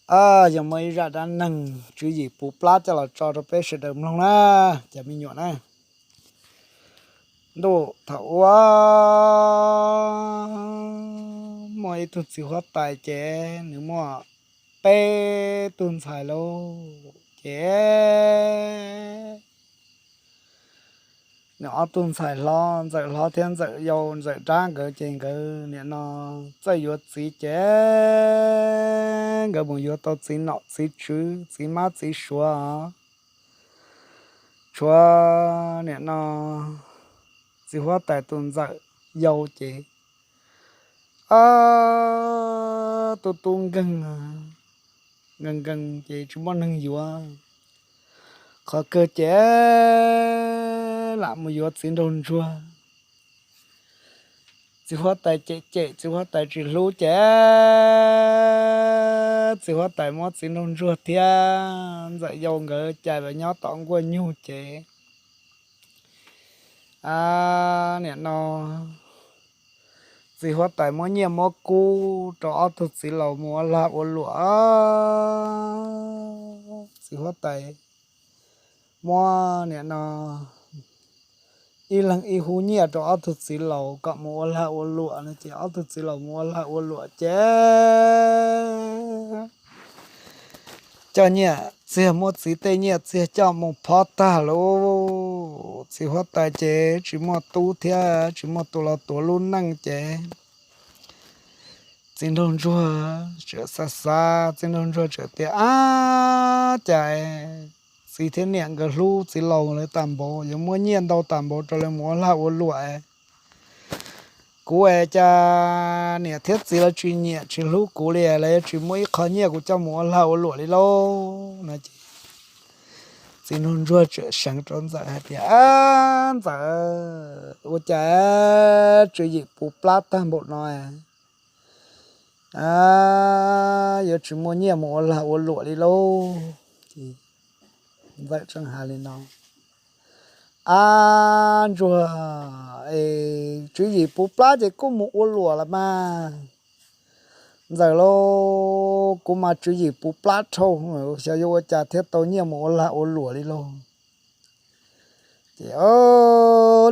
Yog muaj ib zaj dab neeg tswv yim puv plab coj los tso rau peb sawv daws mloog na, cov me nyuam na. Ntuj, thaum ub muaj ib tug txiv huab tais ces nws muaj peb tug ntxhais lauj. Ces nws ob tug ntxhais hlob, ntxawm hlob thiab ntxawm yau, ntxawm dab nkawd ces nkawd nim no txawj yuav txiv ces nkawd mus yuav tau txiv nom txiv tswv, txiv mab txiv suav os. Tshuav nim no txiv huab tais tus ntxawm yau ces, a, tu tu nkeeg, nkees nkees ces tsis muaj neeg yuav. Qhov kawg ces lam mus yuav txiv nraug ntsuag. Txiv huab tais cem cem, txiv huab tais tsis hlub ces txiv huab tais muab txiv nraug ntsuag thiab ntxawm yau nkawd cais los nyob tom nkuaj nyug ces, a, nim no txiv huab tais muab nyiaj muab kub rau ob tug txiv laus mus ua lag ua luam. Txiv huab tais muab nim no ib leeg ib hub nyiaj rau ob tug txiv laus kom mus ua lag ua luam no ces ob tug txiv laus mus ua lag ua luam ces coj nyiaj txiag, muab txiv tej nyiaj txiag coj mus phob tag lauj. Txiv huab tais ces tsis muaj tub thiab tsis muaj tus los tuav lub neej ces txiv nraug ntsuag tseem xav xav, txiv nraug ntsuag tseem tias, ab, cas txiv thiab niam nkawd hlub txiv laus lawv tag npaum, yuav muab nyiaj ntau tag npaum rau lawv mus ua lag ua luam. Kuv es cas niam thiab txiv lawv tsis nyiam tsis hlub kuv li, lawv yuav tsis muab ib qho nyiaj kuv coj mus ua lag ua luam li lauj no ces txiv nraug ntsuag tseem seev rau ntxawm hais tias, ab, ntxawm, ua cas tswv yim puv plab tag npaum no yuav tsis muaj nyiaj mus ua lag ua luam li lauj. Ces ntxawm tseem hais li no, ab, ntsuag, es tswv yim puv plab ces kuj mus ua luam los mas. Ntxawm lauj, kuv mas tswv yim puv plab dhau, xyov yuav ua cas thiaj tau nyiaj mus ua lag ua luam li lauj. Ces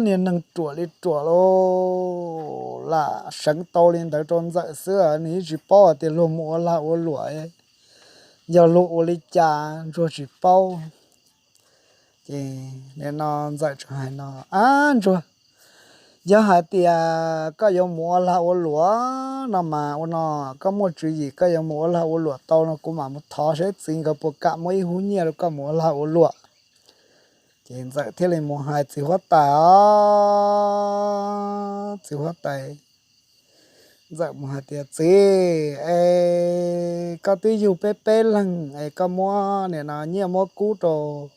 niag neeg ruam li ruam lauj, lam seev tau li ntawd rau ntxawm xwb, nws yeej tsis paub hais tias luag mus ua lag ua luam yog luag ua li cas, ntsuag tsis paub. Ces nim no ntxawm tseem hais no, ab, ntsuag, yog hais tias koj yuav mus ua lag ua luam no mas ua no, koj muaj tswv yim koj yuav mus ua lag ua luam tau no kuv mam mus thov saib txiv nkawd puas kam muab ib hub nyiaj rau koj mus ua lag ua luam. Ces ntxawm thiaj li mus hais txiv huab tais os, txiv huab tais, ntxawm mus hais tias, txiv, es koj twb yug peb peb leeg es koj muab nim no nyiaj muab kub rau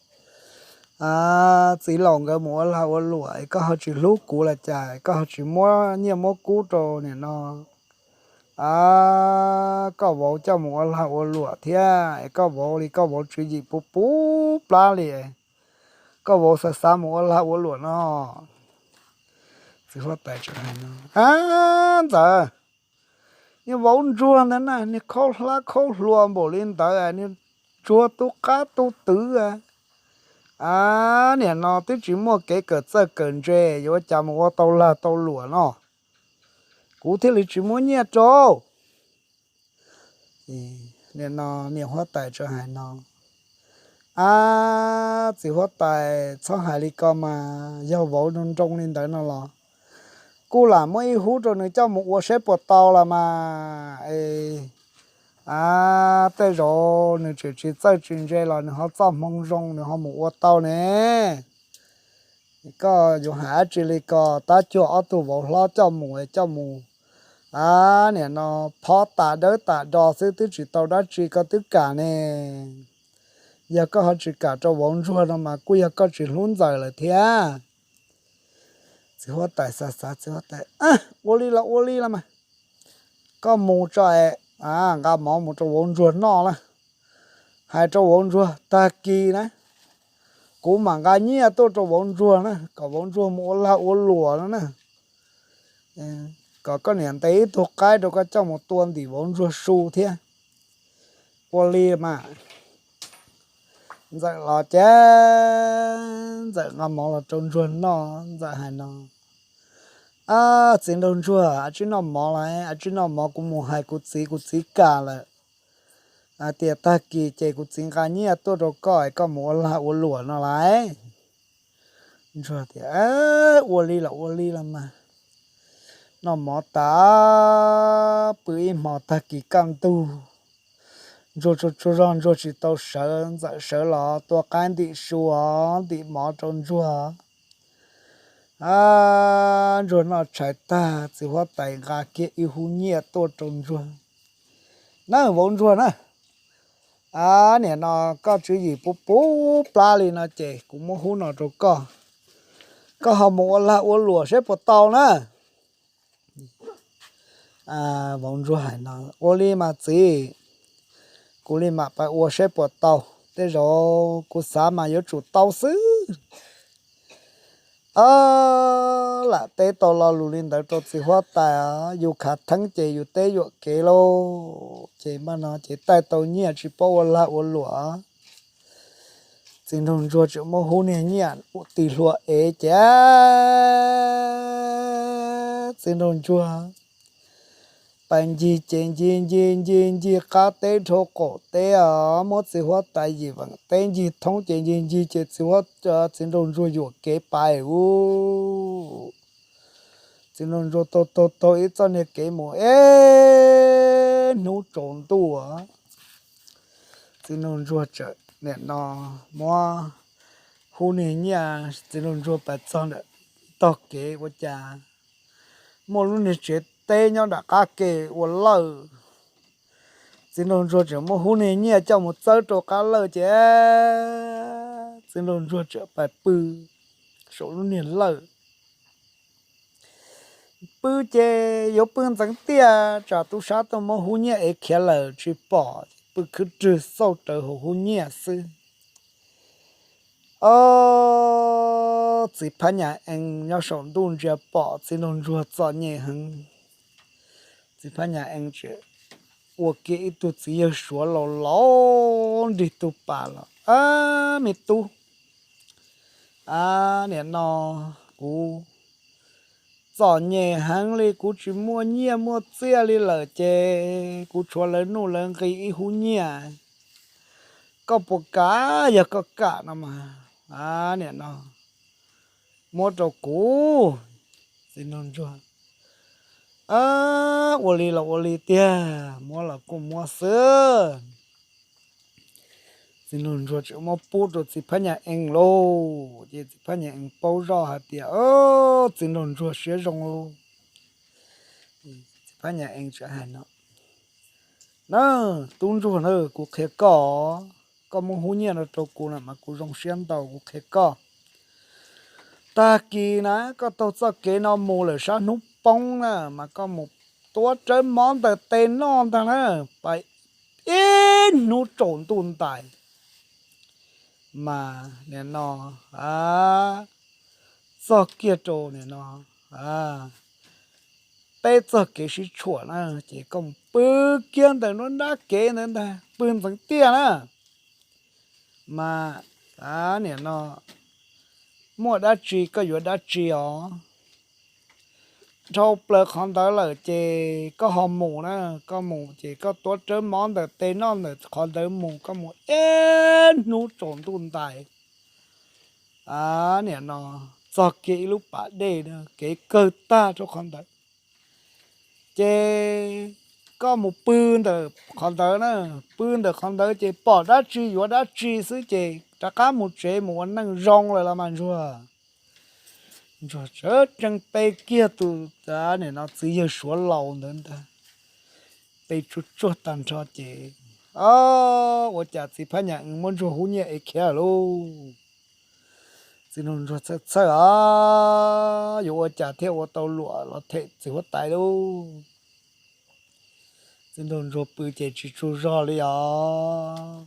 txiv laus nkawd mus ua lag ua luam es koj ho tsis hlub kuv los cas, koj ho tsis muab nyiaj muab kub rau nim no koj vauv coj mus ua lag ua luam thiab es koj vauv li koj vauv tswv yim puv puv plab li, koj vauv xav xav mus ua lag ua luam no. Txiv huab tais tseem hais no, ab, ntxawm, niag vauv ntsuag ntawd na, niag khaub hlab khaub hlua npaum li ntawd, niag ntsuag tu qab tu twv, a, nim no twb tsis muaj kev kawm txawj kawm ntse, yuav ua cas mus ua tau lag tau luam no, kuv thiaj li tsis muab nyiaj rau. Nim no niam huab tais tseem hais no, ab, txiv huab tais txhob hais li ko mas, yog vauv nroo nroo li ntawd no los kuj lam muab ib hub rau nws coj mus ua saib puas tau los mas. Es, a, tej zaum nws tseem tsis txawj tsis ntse los nws ho txoj hmoo zoo nws ho mus ua tau ne. Koj yuav hais dab tsi li ko, tab cuag ob tug vauv hlob coj mus, coj mus, a, nim no phob tas dawb tas do xwb twb tsis tau dab tsi koj twb kam ne. Yog koj ho tsis kam rau vauv ntsuag no mas kuj yog koj tsis hlub ntxawm lawm thiab. Txiv huab tais xav xav, txiv huab tais, ua li los ua li los mas, koj mus tso es nqa mov mus rau vauv ntsuag noj lawm, hais rau vauv ntsuag tag kis na kuv mam nqa nyiaj tuaj rau vauv ntsuag na, kom vauv ntsuag mus ua lag ua luam no na, kom koj niam ntes ib tug qaib rau koj coj mus tua ntim vauv ntsuag su thiab. Ua li mas, Ntxawm los ces Ntxawm nqa mov los rau Ntsuag noj. Ntxawm hais no, Ab, txiv nraug Ntsuag, a tsij noj mov lawm, a tsij noj mov, kuv mus hais kuv txiv, kuv txiv kam lawm, hais tias tag kis ces kuv txiv nqa nyiaj tuaj rau koj es koj mus ua lag ua luam no lawm. Ntsuag tias, Ua li los ua li los mas. Noj mov tas, pw ib hmo tag kis kaj ntug, Ntsuag tsaug tsaug zog, Ntsuag tsis tau sawv, Ntxawm sawv los tua qaib ntim su, ntim mov rau Ntsuag. Ab, Ntsuag noj tshais tag, txiv huab tais nqa kiag ib hub nyiaj tuaj rau Ntsuag. Na, vauv Ntsuag na, ab, nim no koj tswv yim puv puv plab li no ces kuv muab hub no rau koj, koj ho mus ua lag ua luam seb puas tau na. Vauv Ntsuag hais no, Ua li mas txiv, kuv li mam pais ua seb puas tau, tej zaum kuv xav mas yuav tsum tau xwb. Ab, lam teb tau lo lus li ntawd rau txiv huab tais, yus khav theeb ces yus teb yuam kev lauj. Ces npaj no ces taij tau nyiaj tsis paub ua lag ua luam, txiv nraug Ntsuag tseem muab hub niag nyiaj ua tig hlua ev ces txiv nraug Ntsuag pais ncig ces ncig ncig ncig ncig qab teb dhau qaum teb os, muab txiv huab tais yim veem teb ncig thoob ces ncig ncig ces txiv huab, txiv nraug Ntsuag yuam kev pais ub. Txiv nraug Ntsuag taug taug taug ib txoj niag kev mus ib hnub tsaus ntuj, txiv nraug Ntsuag txawm nim no muab hub niag nyiaj, txiv nraug Ntsuag pais txog ntawm tog kev ua cas muaj lub niag tsev teb nyob nram qab ke ua lawj. Txiv nraug Ntsuag tseem muab hub niag nyiaj coj mus txawb rau qab lawj ces txiv nraug Ntsuag txawm pais pw saum lub niag lawj. Pw ces yuav pw ntxeev tiaj, tsam tub sab tuaj muab hub nyiaj ev khiav lawm tsis pom, pw khwb rwg xauj rawv hauv hub nyiaj xwb. Ob, txiv Phab Nyas Ees nyob saum ntuj ntsia pom txiv nraug Ntsuag txom nyem heev. Txiv Phab Nyas Ees txawm ua kiag ib tug txiv yawg Suav laus laus nrig tug pas los, Ab, me tub, ab, nim no kuv txom nyem heev li, kuv tsis muaj nyiaj muaj txiaj li lawm ces kuv tshuav lawv nuj lawv nqi ib hub nyiaj. Koj puas kam? Yog koj kam no mas, ab, nim no muab rau kuv. Txiv nraug Ntsuag, Ab, ua li los ua li tiag, muab los kuj muab xwb. Txiv nraug Ntsuag txawm muab pub rau txiv Phab Nyas Ees lauj. Ces txiv Phab Nyas Ees paub zoj hais tias, Ob, txiv nraug Ntsuag siab zoo lauj. Txiv Phab Nyas Ees txawm hais no, Na, tub Ntsuag na, kuv qhia koj, koj muab hub nyiaj no rau kuv no mas kuv zoo siab ntau, kuv qhia koj. Tag kis na koj taug txoj kev no mus lawm sab hnub poob na mas koj mus tuav rawv mov ntawm tes noj ntag na, pais ib hnub tsaus ntuj ntais mas nim no, a, txog kiag rau nim no, a, peb txoj kev sib tshuam na, ces koj mus pw kiag ntawm nruab nrab kev ntawd ntag, pw ntxeev tiaj na. Mas, a, nim no muaj dab tsi koj yuav dab tsi os. Dhau plaws qhov ntawd lawm ces koj ho mus na, koj mus ces koj tuav rawv mov ntawm tes noj ntawm qhov ntawd mus, koj mus ib hnub tsaus ntuj ntais. A, nim no txog kiag ib lub pas dej na, kev kawg tag rau qhov ntawd. Ces koj mus pw ntawm qhov ntawd na, pw ntawm qhov ntawd ces pom dab tsi yuav dab tsi xwb ces rov qab mus tsev mus ua neej zoo lawm los mas Ntsuag. Ntsuag tseem tseem pe kiag tus, nim no txiv yawg Suav laus ntawd ntag, pe tsuag tsuag tag nrho ces, o, ua cas txiv Phab Nyas Ees muab Ntsuag hub nyiaj ev khiav lauj. Txiv nraug Ntsuag txhawj txhawj, a, yuav ua cas thiaj ua tau luam los them txiv huab tais lauj. Txiv nraug Ntsuag pw ces tsis tsaug zog li os.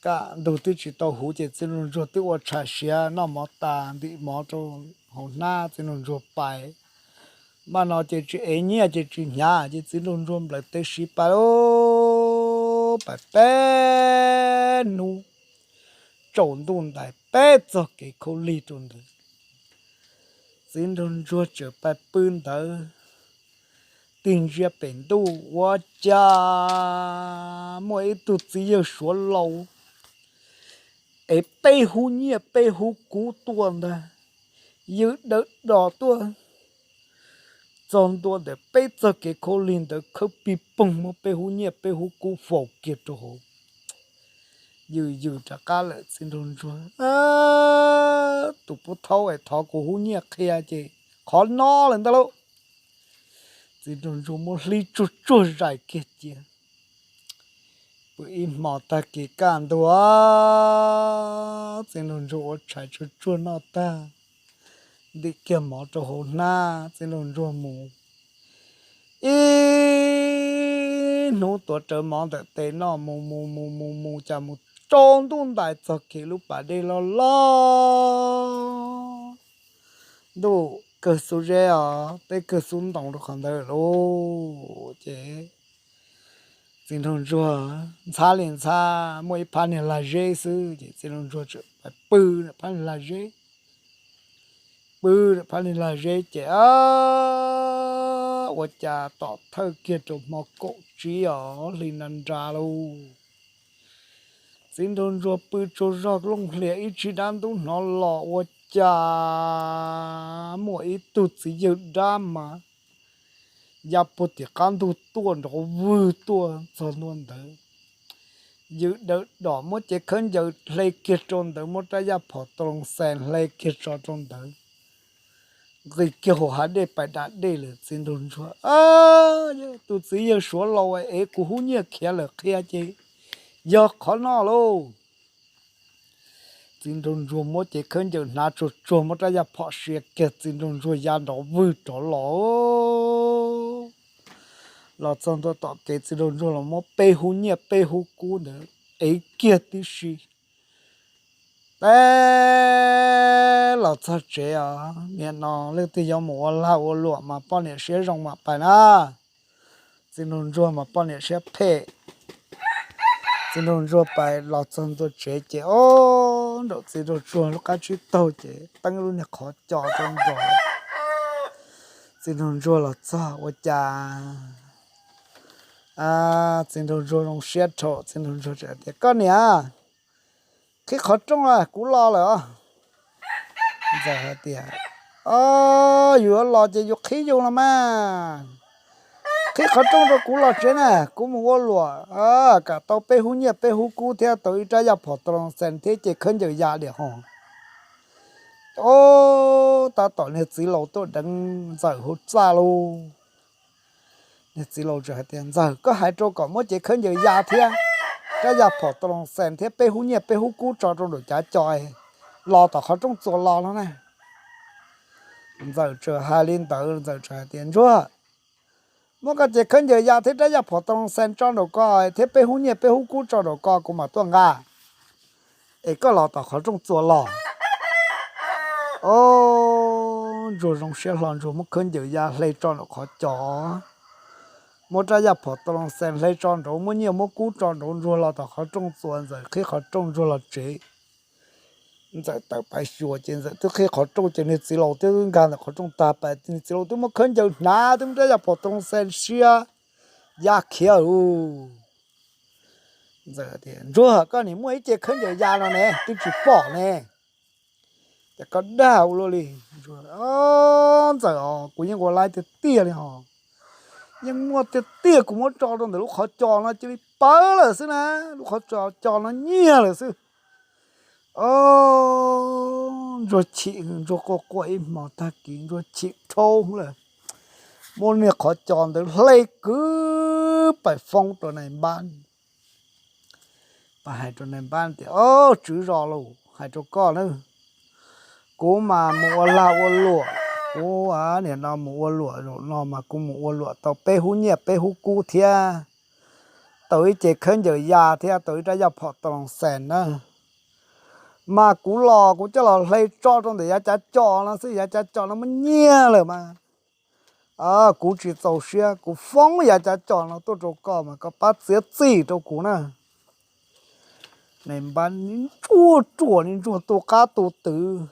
Kaj ntug twb tsis tau huv ces txiv nraug Ntsuag twb ua tshais siav noj mov tas ntim mov rau hauv hnab txiv nraug Ntsuag pais. Npaj no ces tsis ev nyiaj ces tsis hnyav ces txiv nraug Ntsuag nplawm tes siv pais lauj. pais peb hnub tsaus ntuj ntais peb txog kev khaub lig rau ntawd. Txiv nraug ntsuag tseem pais pw ntawd, tig ntsia pem ntuj ua cas muaj ib tug txiv yawg suav laus es peb hub nyiaj peb hub kub tuaj ntag, yws dawv dos tuaj txog ntua ntawm peb txog kev khaub lig ntawd khawb pig poog muab peb hub nyiaj peb hub kub faus kiag rau hauv. Yws yws rov qab lawm, txiv nraug ntsuag, tus pub thaub es thov kuv hub nyiaj qhia ces qhov no lawm ntag lauj. Txiv nraug ntsuag muab hlib tsuag tsuag zais kiag cia. Pw ib hmo tag kis kaj ntug, txiv nraug ntsuag ua tshais tsuag tsuag noj tag, ntim kiag mov rau hauv hnab, txiv nraug ntsuag mus ib hnub tuav rawv mov ntawm tes noj mus mus mus mus mus cas mus tsaus ntuj ntais txog kev lub pas dej loj loj, ntuj kawg xub zeb os, teb kawg xub ntoo rau qhov ntawd lauj. Ces txiv nraug ntsuag ntxhab li ntxhab muaj ib phab niag lag zeb xwb ces txiv nraug ntsuag tseem pw phab niag lag zeb, pw phab niag lag zeb ces ua cas tom thawj kiag rau hmo kaum tsib os hli na nra lauj. Txiv nraug ntsuag pw tsaug zog looj hlias ib tsig dab ntub hnov los ua cas muaj ib tug txiv yawg dab mas ya puag tim qab ntug tuaj nrov vwg tuaj txog ntua ntawd. Yws dawv dos muab cev khaub ncaws hle kiag rau ntawd, muab rab yaj phom taloos xees hle kiag tso rau ntawd, nqis kiag hauv hav dej pais da dej lawm. Txiv nraug ntsuag, tus txiv yawg suav laus es kuv hub nyiaj khiav lawm qhia ces yog qhov no lauj. Txiv nraug ntsuag muab cev khaub ncaws hnav tsuag tsuag, muab rab yaj phom sia kiag, txiv nraug ntsuag ya nrov vwg rov los. Los txog ntua tom kev, txiv nraug ntsuag los muab peb hub nyiaj peb hub kub ntawd ev kiag tib si. Teb los txog tsev os, nim no leej twg yuav mus ua lag ua luam mas poj niam siab zoo mam pais na. Txiv nraug ntsuag mas poj niam siab phem. Txiv nraug ntsuag pais los txog ntua tsev ces ob nraum txiv nraug ntsuag lub qab tsib taug ces teeb lub niag qhov co rau nraud. Txiv nraug ntsuag los txog ua cas txiv nraug ntsuag zoo siab dhau, txiv nraug ntsuag tias, Koj niam, qhib qhov rooj, kuv los lawm os. Ntxawm hais tias, Yus yuav los ces yus qhib yus los mas. Qhib qhov rooj rau kuv los tsev na, kuv mus ua luam, kam tau peb hub nyiaj peb hub kub thiab tau ib rab yaj phom taloos xees thiab cev khaub ncaws ya diam hos. Tab tom niag txiv laus tuaj deev ntxawm hauv txaj lauj. Niag txiv laus txawm hais tias, Ntxawm, koj hais rau kom muab cev khaub ncaws ya thiab rab yaj phom taloos xees thiab peb hub nyiaj peb hub kub tso rau nraum cav co, los tom qhov rooj txuas los no na. Ntxawm txawm hais li ntawd, ntxawm txawm hais tias, Ntsuag, muab koj cev khaub ncaws ya thiab rab yaj phom taloos xees tso nraum ko thiab peb hub nyiaj peb hub kub tso nraum ko kuv mam tuaj nqa, es koj los tom qhov rooj txuas los. Ntsuag zoo siab hlo, ntsuag muab khaub ncaws ya hle tso nraum qhov co, muab rab yaj phom taloos xees hle tso nraud, muab nyiaj muab kub tso nraud, ntsuag los tom qhov rooj txuas, ntxawm qhib qhov rooj ntsuag los tsev. Ntxawm tawm pais xyuas ces ntxawm twb qhib qhov rooj ces niag txiv laus twb nkag ntawm qhov rooj tag pas, niag txiv laus twb muab khaub ncaws hnav, twb muab rab yaj phom taloos xees sia ya khiav lauj. Ntxawm tias, Ntsuag, koj nim muaj ib ce khaub ncaws ya no ne, twb tsis pom ne, ces koj dag ua luaj li. Ntxawm, kuv yeej ua laib tiag tiag li hos, yeej muaj tiag tiag, kuv muab tso rau ntawm lub qhov co no cia li pawv lawm xwb na, lub qhov co no nyiag lawm xwb. Ntsuag chim, ntsuag quaj quaj ib hmo tag kis ntsuag chim dhau lawm, muab niag qhov co ntawd hle kwv pais foob rau nais npab. Pab hais rau nais npab tias, Au, tswv zos lauj, hais rau koj na, kuv mas mus ua lag ua luam, kuv nim no mus ua luam zaum no mas kuv mus ua luam tau peb hub nyiaj peb hub kub thiab, tau ib ce khaub ncaws ya thiab tau ib rab yaj phom taloos xees na. Mas kuv los kuv coj los hle tso rau ntawm yav cav co no xwb, yav cav co no muab nyiag lawm mas. Kuv tsis txaus siab, kuv foob yav cav cos no tuaj rau koj mas koj pab txiav txim rau kuv na. Niag npab ntsuag ruam, niag ntsuag tu qab tu twv.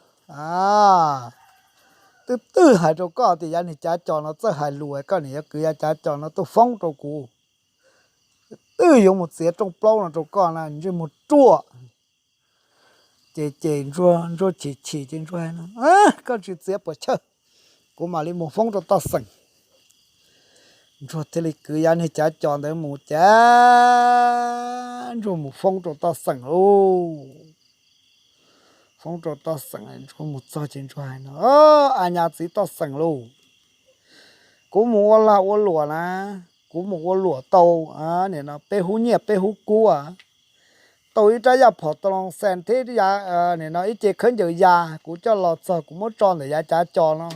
Twb twb hais rau koj tias yav niag cav cos no txawj hais lus, koj niam yuav kwv yav cav cos no tuaj foob rau kuv, twb yuav mus txiav rooj plaub no rau koj na, ntsej muag ruam. Ces ces ntsuag chim chim ces ntsuag hais no, koj tsis txiav puas chawj, kuv mam li mus foob rau toj xeem. Ntsuag thiaj li kwv yav niag cav cos ntawd mus, cav ntsuag mus foob rau toj xeem lauj. Foob rau toj xeem, ntsuag mus txog ces ntsuag hais no, a nyas txiv toj xeem lauj, kuv mus ua lag ua luam na, kuv mus ua luam tau nim no peb hub nyiaj peb hub kub, tau ib rab yaj phom taloos xees thiab nim no ib ce khaub ncaws ya, kuv coj los txog kuv muab tso ntawm yav cav cos no.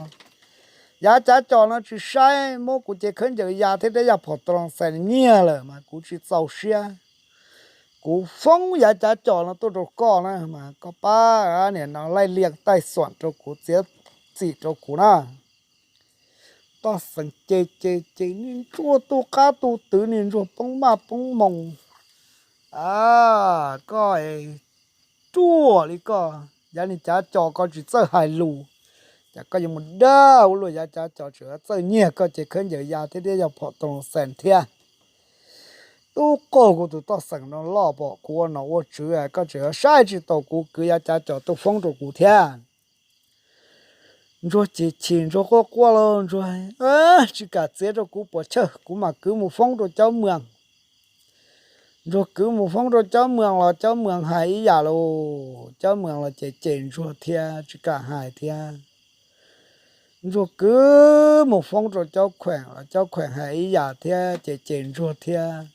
Yav cav cos no tsis saib muab kuv ce khaub ncaws ya thiab rab yaj phom taloos xees nyiag lawm mas kuv tsis txaus siab. Kuv foob yav cav cos no tuaj rau koj na mas koj pab nim no laij liam taij xuam rau kuv, txiav txim rau kuv na. Toj xeem ces ces ces niag ntsuag tu qab tu twv, niag ntsuag poob maj poob moos. A, koj ruam li koj, yav niag cav cos koj tsis txawj hais lus, cas koj yuav mus dag ua luaj, yav cav cos tseem txawj nyiag koj ce khaub ncaws ya thiab rab yaj phom taloos xees thiab. Tub qaug, kuv tus toj xeem no loj pom kuv ua nom ua tswv, koj tseem yuav saib tsis taus kuv, kwv yav cav cos tuaj foob rau kuv thiab. Ntsuag chim chim, ntsuag quaj quaj lauj, ntsuag tsis kam txiav rau kuv puas chawj, kuv mam kwv mus foob rau cov moos. Ntsuag kwv mus foob rau cov moos los cov moos hais ib yam lauj, cov moos los ces cem ntsuag thiab tsis kam hais thiab. Ntsuag kwv mus foob rau cov kheem los cov kheem hais ib yam thiab ces cem ntsuag thiab.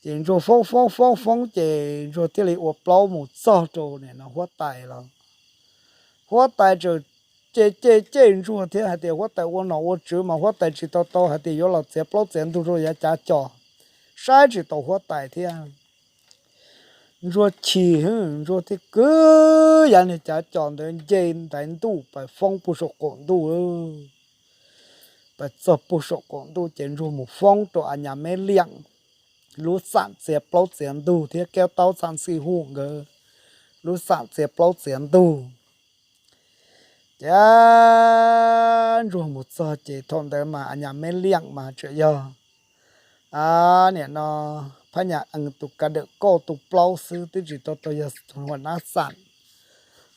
Ces ntsuag foob foob foob foob ces ntsuag thiaj li ua plaub mus txog rau nim no huab tais los. Huab tais tseem cem cem cem ntsuag thiab hais tias huab tais ua nom ua tswv mas huab tais tsis tau tau hais tias yuav los txiav plaub txiav ntug rau yav cav cos, saib tsis taus huab tais thiab. Ntsuag chim, ntsuag thiaj kwv yav niag cav cos ntawd nce ntaiv ntuj pas foob puag saum qaum ntuj. Pas txog puag saum qaum ntuj ces ntsuag mus foob rau a nyas meb liam lub xam txiav plaub txiav ntug thiab kaub taub xam xi hu nkawd lub xam txiav plaub txiav ntug. Ces ntsuag mus txog ces thaum ntawd mas a nyas meb liam mas tseem yog nim no Phab Nyas Ees tus kav dawm kauj tus plaub xwb, twb tsis tau tau yog Huas Nab Xam.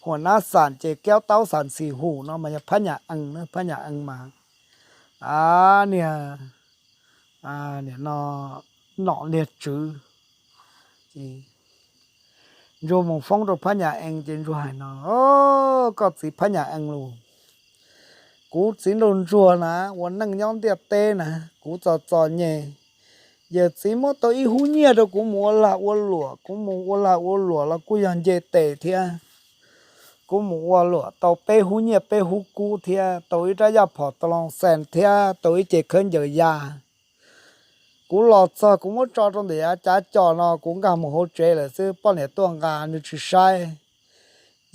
Huas Nab Xam ces kaub taub xam xi hu no mas yog Phab Nyas Ees, Phab Nyas Ees mas niag nim no nom niag tswv. Ntsuag mus foob rau Phab Nyas Ees ces ntsuag hais no, koj txiv Phab Nyas Ees lauj, kuv txiv nraug ntsuag na, ua neej nyob ntiaj teb na, kuv txom txom nyem, yawm txiv muab tau ib hub nyiaj rau kuv mus ua lag ua luam, kuv mus ua lag ua luam los kuj yog nce tes thiab. Kuv mus ua luam tau peb hub nyiaj peb hub kub thiab, tau ib rab yaj phom taloos xees thiab tau ib ce khaub ncaws ya. Kuv los txog kuv muab tso rau ntawm yav cav cos no, kuv nkag mus hauv tsev lawm xwb, poj niam tuaj nqa nws tsis saib.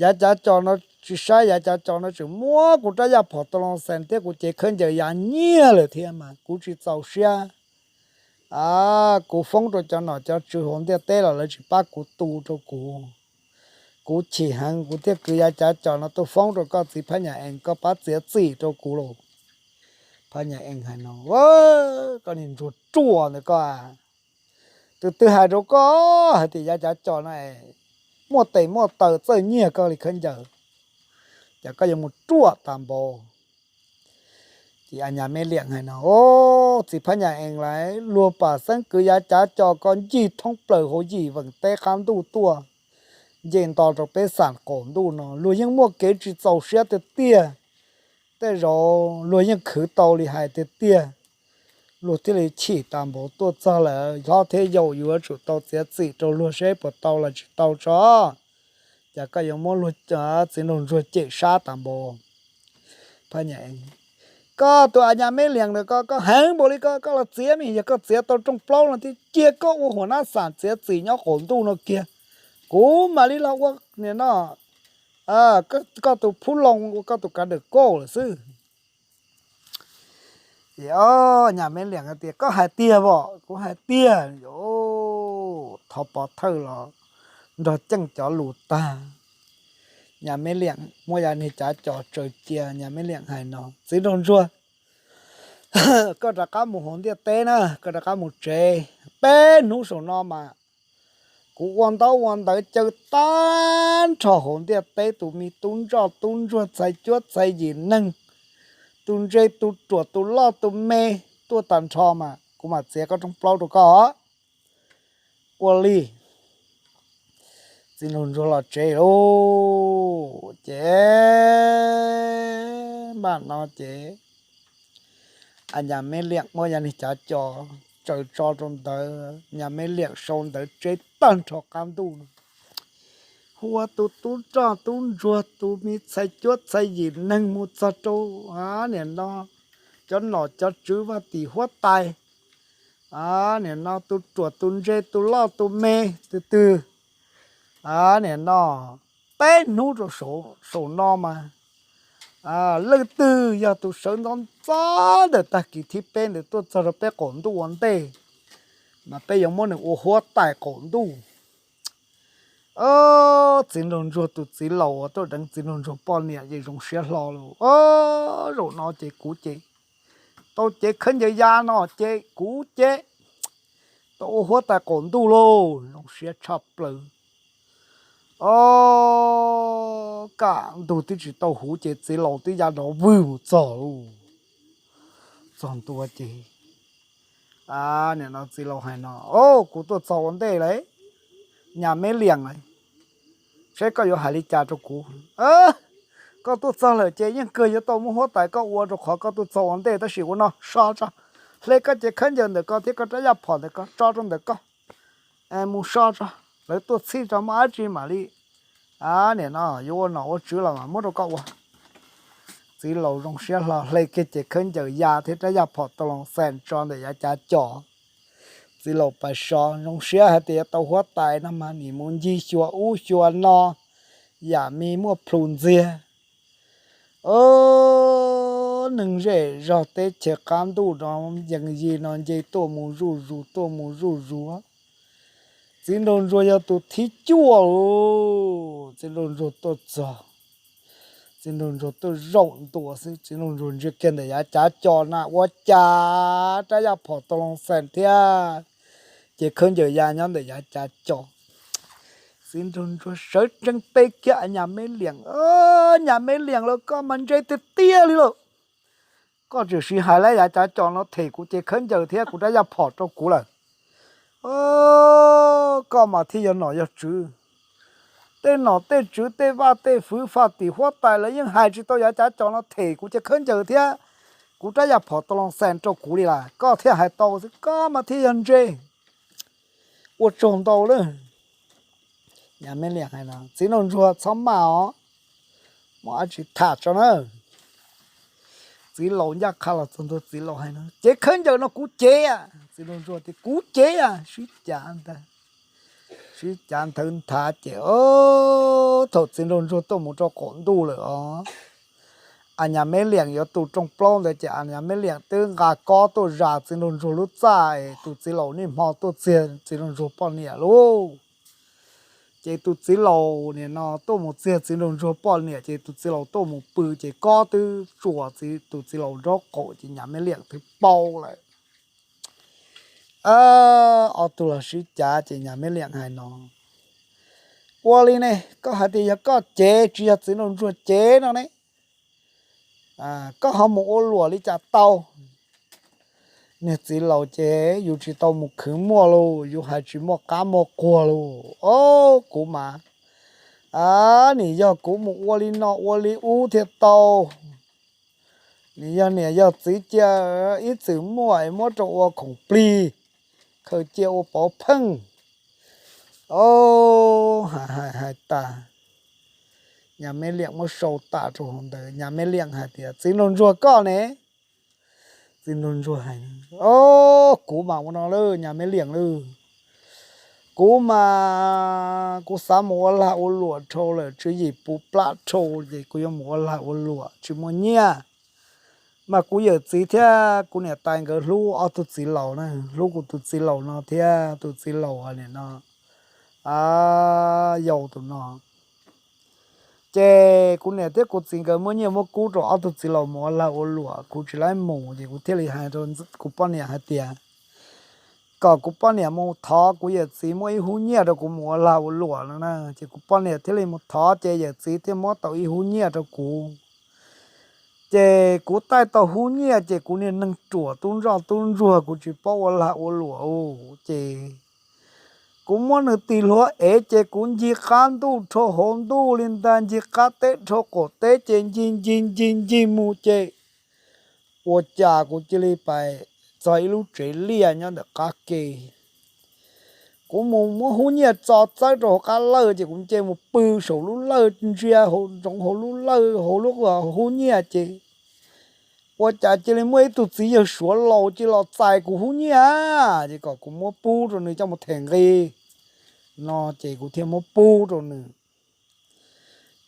Yav cav cos no tsis saib, yav cav cos no tseem muab kuv rab yaj phom taloos xees thiab kuv cev khaub ncaws ya nyiag lawm thiab mas kuv tsis txaus siab. Kuv foob rau cov nom cov tswv hauv ntiaj teb los lawv tsis pab kuv tu rau kuv. Kuv chim heev kuv thiaj kwv yav cav cos no tuaj foob rau koj txiv Phab Nyas Ees, koj pab txiav txim rau kuv lauj. Phab Nyas Ees hais no, koj niag ntsuag ruam ntawm koj, tus twg hais rau koj hais tias yav cav cos no muaj tes muaj taw txawj nyiag koj li khaub ncaws, ces koj yuav mus ruam tas npaum. Ces a nyas me liam hais no, txiv Phab Nyas Ees lauj, luag pam xeeb kwv yav cav cos ko ncig thoob plaws hauv yim veem teb qab ntuj tuaj, nce nto rau peb xam qaum ntuj no, luag yeej muaj kev tsis txaus siab tiag tiag. Tej zaum luag yeej khwv tau li hais tiag tiag, luag thiaj li chim tas npaum tuaj txog lawm, hlob thiab yau yuav tsum tau txiav txim rau luag seb puas tau los tsis tau tso. Ces koj yuav muab luag txiv nraug ntsuag cem sab tas npaum. Phab Nyas Ees, koj tus a nyas me liam ntawm koj, koj heev npaum li ko, koj los txiav mas yog koj txiav tau rooj plaub no thiab cia koj ua Huas Nab Xam txiav txim nyob qaum ntuj no kiag, kuv mam li los ua nim no koj tus phub loo, ua koj tus kav dawm kauj lawm xwb. Ces o, Nyas Me Liam hais tias, koj hais tiag pom? Kuv hais tiag. Thov pov thawj los nrog Ceej cov lus tag, Nyas Me Liam muab yav niag cav cos tsaws cia, Nyas Me Liam hais no, Txiv Nraug Ntsuag, koj rov qab mus hauv ntiaj teb na, koj rov qab mus tsev. Peb hnub saum no mas kuv ua ntaub ua ntawv caw tag nrho hauv ntiaj teb tus me tub ntsoj tub ntsuag txhais cuab txhais yim neeg, tus ntse tus ruam tus loj tus me tuaj tag nrho mas kuv mam txiav koj rooj plaub rau koj. Ua li, Txiv Nraug Ntsuag los tsev lauj. Ces npaj no ces Nyas Me Liam muab yav niag cav cos tsaws tso rau ntawd, Nyas Me Liam sau ntawv tseb tag nrho qab ntuj no, hu ua tus tub ntsoj tub ntsuag tus me txhais cuab txhais yim neeg mus txog rau, a, niam no, cov nom cov tswv vaj tim huab tais, a, niam no, tus ruam tus ntse tus loj tus me, twg twg, a, niam no, peb hnub rau saum no mas leej twg yog tus sawv ntxov ntxov ntawm tag kis thib peb ntawd tuaj txog rau peb qaum ntuj ua ntej, mas peb yuav muab nws ua huab tais qaum ntuj. Txiv Nraug Ntsuag tus txiv laus uas tuaj deev Txiv Nraug Ntsuag poj niam ces zoo siab hlo lauj. Zaum no ces kuv ces tau cev khaub ncaws ya no ces kuv ces tau ua huab tais qaum ntuj lauj, zoo siab tshaj plaws. O, kaj ntug twb tsis tau huv ces txiv laus twb ya nrov vwg mus txog lauj. Txog ntua ces, a, niam no txiv laus hais no, o, kuv tuaj txog ua ntej lawm, Nyas Me Liam lawm, seb koj yuav hais li cas rau kuv. Koj tuaj txog lawm ces yeej kawg yuav tau muab huab tais koj ua rau qhov koj tuaj txog ua ntej, tab sis ua no so tso, hle koj cev khaub ncaws ntawm ko thiab koj rab yaj phom ntawm ko tso rau ntawm ko, mus so tso, lawv tuaj txhij tso muaj dab tsi mam li, a, niam no, yuav ua nom ua tswv los mas muab rau koj ua. Txiv laus zoo siab hlo hle kiag cev khaub ncaws ya thiab rab yaj phom tau loo xees tso ntawm yav cav cos. Txiv laus pais so zoo siab hais tias tau huab tais no mas nim mus ncig xyuas ub xyuas no, yam me muaj plhus ntxiag. O, neeg zej zog teb chaws qab ntuj no yees yig no nce tuaj mus zuj zus tuaj mus zuj zus. Txiv Nraug Ntsuag yog tus thib cuaj lauj. Txiv Nraug Ntsuag tuaj txog, Txiv Nraug Ntsuag tuaj zaum ntua xwb, Txiv Nraug Ntsuag ntsia kiag ntawm yav cav cos na ua cas rab yaj phom tau loo xees thiab cev khaub ncaws ya nyob ntawm yav cav cos. Txiv Nraug Ntsuag sawv tsees pe kiag Nyas Me Liam, Nyas Me Liam lauj, koj mas ntse tiag tiag li lauj. Koj tsuas siv hais lawv yav cav cos no them kuv cev khaub ncaws thiab kuv rab yaj phom rau kuv lawm. Koj mas thiaj yog nom yog tswv. Tej nom tej tswv tej vaj tej fwv faj tim huab tais lawv yeej hais tsis tau yav cav cos no them kuv cev khaub ncaws thiab kuv rab yaj phom tau loo xees rau kuv li lawm, koj thiaj hais tau xwb, koj mas thiaj yog ntse. Ua tsaug ntau lawm. Nyas Me Liam hais no, Txiv Nraug Ntsuag txhob maj os, muaj dab tsi tham tso na. Txiv laus ncaj qha los txog ntua txiv laus hais no, cev khaub ncaws no kuv cev. Txiv Nraug Ntsuag tias kuv cev, sib cav ntawd, sib cav nthawv nthav ces thaum Txiv Nraug Ntsuag tuaj mus rau qaum ntuj lawm os, a, Nyas Me Liam yuav tu rooj plaub ntawd ces a, Nyas Me Liam twb nqa kob tuaj zas Txiv Nraug Ntsuag lub txaj es tus txiv laus niaj hmo tuaj txiag Txiv Nraug Ntsuag poj niam lauj. Ces tus txiv laus nim no tuaj mus txiag Txiv Nraug Ntsuag poj niam ces tus txiv laus tuaj mus pw ces kob twb tsuas tus txiv laus nraub qaum ces Nyas Me Liam twb paub lawm. Ob tug los sib cav ces Nyas Me Liam hais no, ua li ne, koj hais tias yog koj cev tsis yog Txiv Nraug Ntsuag cev no ne, koj ho mus ua luam li cas tau? Niag txiv laus ces yus tsis tau mus khwv muaj lauj, yus hais tsis muaj qab muaj quag lauj. O, kuv mas, a, nim yog kuv mus ua li no ua li ub thiaj tau. Nim yog niam yog txiv cia ib txwm muaj es muab rau ua khoom plig, khaws cia ua pauv pheej. O, hais hais hais tas, Nyas Me Liam muab sau tas rau hauv ntawd, Nyas Me Liam hais tias, Txiv Nraug Ntsuag koj ne? Txiv Nraug Ntsuag hais, O, kuv mas ua no lauj Nyas Me Liam lauj. Kuv mas kuv xav mus ua lag ua luam dhau lawm, tswv yim puv plab dhau ces kuv yuav mus ua lag ua luam tsis muaj nyiaj. Mas kuv yawm txiv thiab kuv niam tais nkawd hlub ob tug txiv laus na, hlub kuv tus txiv laus no thiab tus txiv laus nim no yau tus no. Ces kuv niam thiab kuv txiv nkawd muab nyiaj muab kub rau ob tug txiv laus mus ua lag ua luam, kuv tsis laib mus, ces kuv thiaj li hais rau kuv poj niam hais tias kom kuv poj niam mus thov kuv yawm txiv muab ib hub nyiaj rau kuv mus ua lag ua luam no na. Ces kuv poj niam thiaj li mus thov, ces yawm txiv thiaj muab tau ib hub nyiaj rau kuv. Ces kuv taij tau hub nyiaj, ces kuv niag neeg ruam tub ntsoj tub ntsuag, kuv tsis paub ua lag ua luam u, ces kuv muab nws tis hluav ev, ces kuv ncig qab ntuj rau hauv ntuj li ntag, ncig qab teb rau qaum teb, ces ncig ncig ncig ncig mus, ces ua cas kuv cia li pais txog ib lub tsev liaj nyob ntawm qab ke. Kuv mus muab hub nyiaj tso txawb rau hauv qab lawj, ces kuv nce mus pw saum lub lawj, ntsia ntsoov hauv lub lawj, hauv lub hub nyiaj, ces ua cas cia li muaj ib tug txiv yawg Suav laus cia li los txais kuv hub nyiaj, ces kom kuv muab pub rau nws coj mus them nqi no, ces kuv thiaj muab pub rau nws.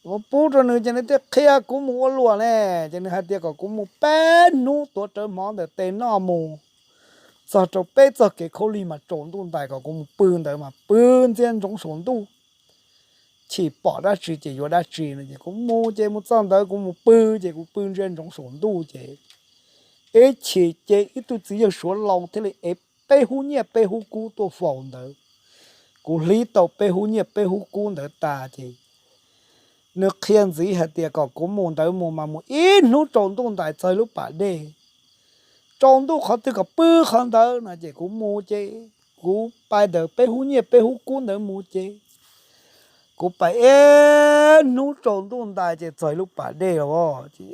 Muab pub rau nws, ces nws thiaj qhia kuv mus ua luam ne, ces nws hais tias kom kuv mus peb hnub tuav rawv hmov ntawm tes noj mus txog rau peb txoj kev khaub lig mas tsaus ntuj ntais, kom kuv mus pw ntawd mas pw ntsia ntsoov saum ntuj, chim pom dab tsi ces yuav dab tsi no. Ces kuv mus, ces mus txog ntawd kuv mus pw, ces kuv pw ntsia ntsoov saum ntuj, ces ib chim ces ib tug txiv yawg Suav laus thiaj li ev peb hub nyiaj peb hub kub tuaj faus ntawd. Kuv hlib tau peb hub nyiaj peb hub kub ntawd tas, ces nws qhia ntxiv hais tias kom kuv mus ntawd mus mas mus ib hnub tsaus ntuj ntais txog lub pas dej, tsaus ntuj qhov twg kom pw qhov ntawd no. Ces kuv mus, ces kuv pais ntawm peb hub nyiaj peb hub kub ntawd mus, ces kuv pais ib hnub tsaus ntuj ntais ces txog lub pas dej los, ces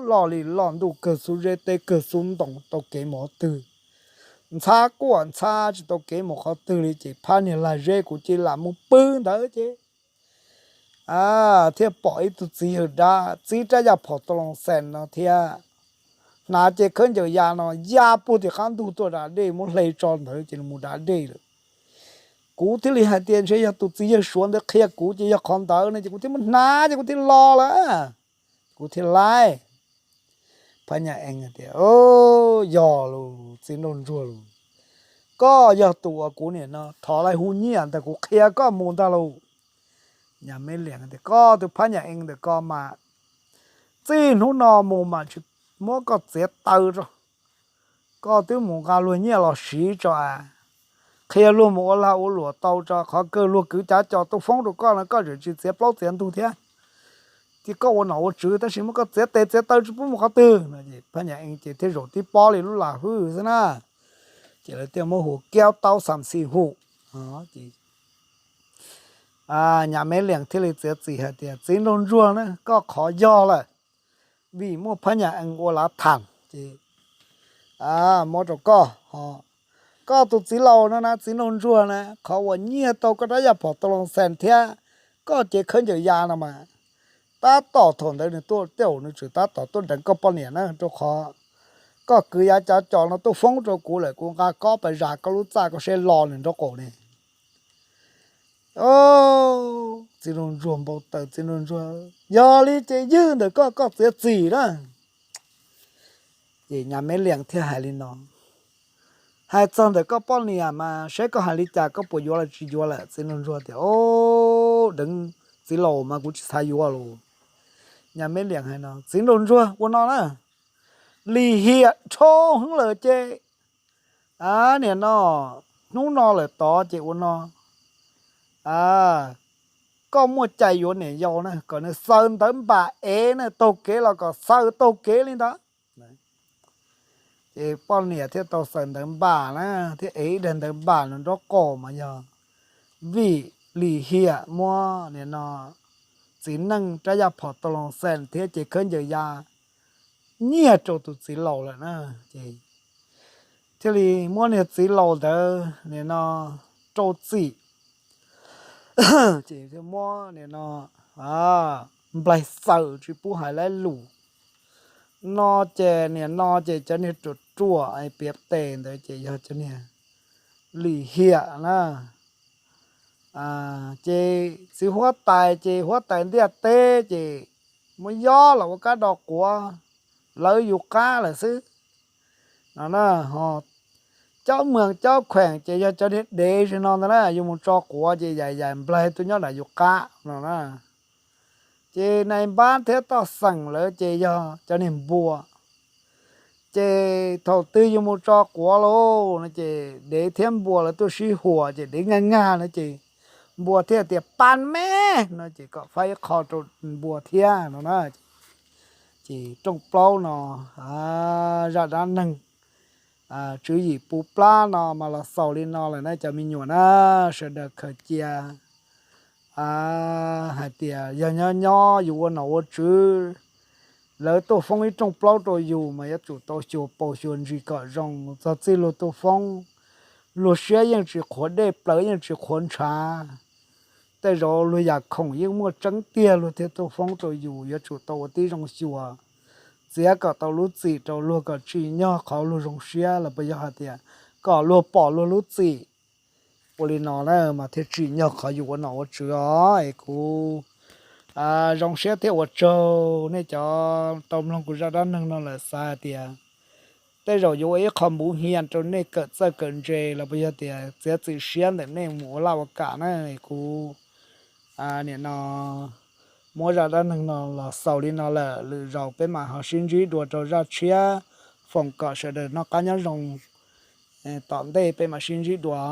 loj li loj, ntuj kawg xub zeb teb kawg xub ntoo, tau kev mus qhov twg, ntxhab kuaj ntxhab tsis tau kev mus qhov twg li, ces phab niag lag zeb kuv cia li lam mus pw ntawd, ces thiaj pom ib tug txiv yawg dab txib rab yaj phom tau loo xees no thiab, hnav cev khaub ncaws ya no ya puag tim qab ntug tuaj da dej muab hle tso ntawd ces mus da dej lawm. Kuv thiaj li hais tias ntshe yog tus txiv yawg Suav ntawd qhia kuv ces yog qhov ntawd no, ces kuv thiaj muab hnav ces kuv thiaj los lawm, kuv thiaj laib. Phab nyas ees tias, Yog lus txiv nraug ntsuag lus, koj yog tus uas kuv nim no thov laij hu nyiaj ntawd kuv qhia koj mus ntag lus. Nyas me liam tias, Koj tus phab nyas ees ntawm ko mas txij hnub no mus mas tsis muab koj txiav taw tso. Koj twb mus nqa luag nyiaj los siv tso, qhia luag mus ua lag ua luam tau tso, qhov kawg luag kwv cav cos tuaj foob rau koj no koj tseem tsis txiav plaub txiav ntug thiab. Ces koj ua nom ua tswv tab sis muab koj txiav tes txiav taw tsis pub mus qhov twg no. Phab nyas ees ces thiaj zaum tib pob li lub lam hwj xwb na. Ces lawv thiaj muab hu kiab taub xam xis hu. Nyas me liam thiaj li txiav txim hais tias, Txiv nraug ntsuag na, koj qhov yog lawm, vim muaj phab nyas ees ua lav tham ces muab rau koj. Koj tus txiv laus no na, txiv nraug ntsuag na, qhov uas nyiag tau koj rab yaj phom tau loo xees thiab koj cev khaub ncaws ya no mas, tab tom thaum ntawd nws tuaj tej zaum nws tseem tab tom tuaj deev koj poj niam na, rau qhov koj kwv yav cav cos no tuaj foob rau kuv lawm, kuv nqa kob pas zas koj lub txaj koj seb lo nws nraub qaum ne. Txiv nraug ntsuag npau taws, txiv nraug ntsuag, Yog li ces ywj ntawm koj, koj txiav txim na. Ces nyas me liam thiaj hais li no, Hais txog ntawm koj poj niam mas saib koj hais li cas, koj puas yuav los tsis yuav lawm? Txiv nraug ntsuag tias, Deev txiv laus mas kuv tsis xav yuav lus. Nyas me liam hais no, Txiv nraug ntsuag, ua no na, lim hiam dhau heev lawm ces, niam no, hnub no lawm tod ces ua no, koj muaj cai yuav niam yau na, kom nws xaws ntawv npam ev na, taug kev los kom xaws taug kev li ntawd. Ces poj niam thiaj tau xaws ntawv npam na, thiab ev ib daim ntawv npam nraub qaum mas yog vim lim hiam muab nim no txiv neej rab yaj phom tau loo xees thiab ces khaub ncaws ya nyiag rau tus txiv laus lawm na. Ces thiaj li muab niag txiv laus ntawd nim no rau txim. Ces thiaj muab nim no nplaig xaws tsis pub hais lawv lus. No ces nim no ces cov niag ruam ruam piav tes ntawd ces yog cov niag lim hiam na. Ces txiv huab tais ces huab tais ntiaj teb ces muab yob los ua kab do quav, lawv yus qab lawm xwb no na. Ho cov moos cov kheem ces yog cov niag dev zim no ntag na, yus mus tso quav ces yaim yaim nplaig tuaj nyob nram yus qab no na. Ces nais npab thiab toj xeem lawv ces yog cov niag npua. Ces thaum twg yus mus tso quav lauj no ces dev thiab npua lawv tuaj sib huas ces dev nkag nkag no ces npua thiaj tias, Pas me! No ces kom faib ib qho rau npua thiab no na. Ces rooj plaub no, zaj dab neeg tswv yim puv plab no mas los xaus li no lawm na cov me nyuam na. Sawv daws khaws cia hais tias yog nyob nyob yus ua nom ua tswv, lawv tuaj foob ib rooj plaub rau yus mas yuav tsum tau xyuas paus xyuas ntsis kom zoo. Txog txij luag tuaj foob, luag siab yeej tsis qhuav dej plaws yeej tsis qhuav ntshav. Tej zaum luag yam khoom yeej muaj tseeb tiag luag thiaj tuaj foob rau yus, yuav tsum tau ua tib zoo xyuas, txiav kom tau lub txim rau luag kom tsim nyog qhov luag zoo siab los puas yog hais tias kom luag pom luag lub txim. Ua li no na mas thiaj tsim nyog qhov yus ua nom ua tswv os. Es kuv zoo siab thiab ua tsaug nej cov tau mloog kuv zaj dab neeg no lawm xav hais tias tej zaum yuav ua ib qho npuv hia rau nej kawm txawj kawm ntse los puas yog tias txiav txim siab ntawm nej mus ua laj ua kam na. Es kuv nim no muab zaj dab neeg no los xaus li no lawm, lwm zaus peb mam ho sib ntsib dua rau zaj tshiab, foom kom sawv daws noj qab nyob zoo, tom ntej peb mam sib ntsib dua.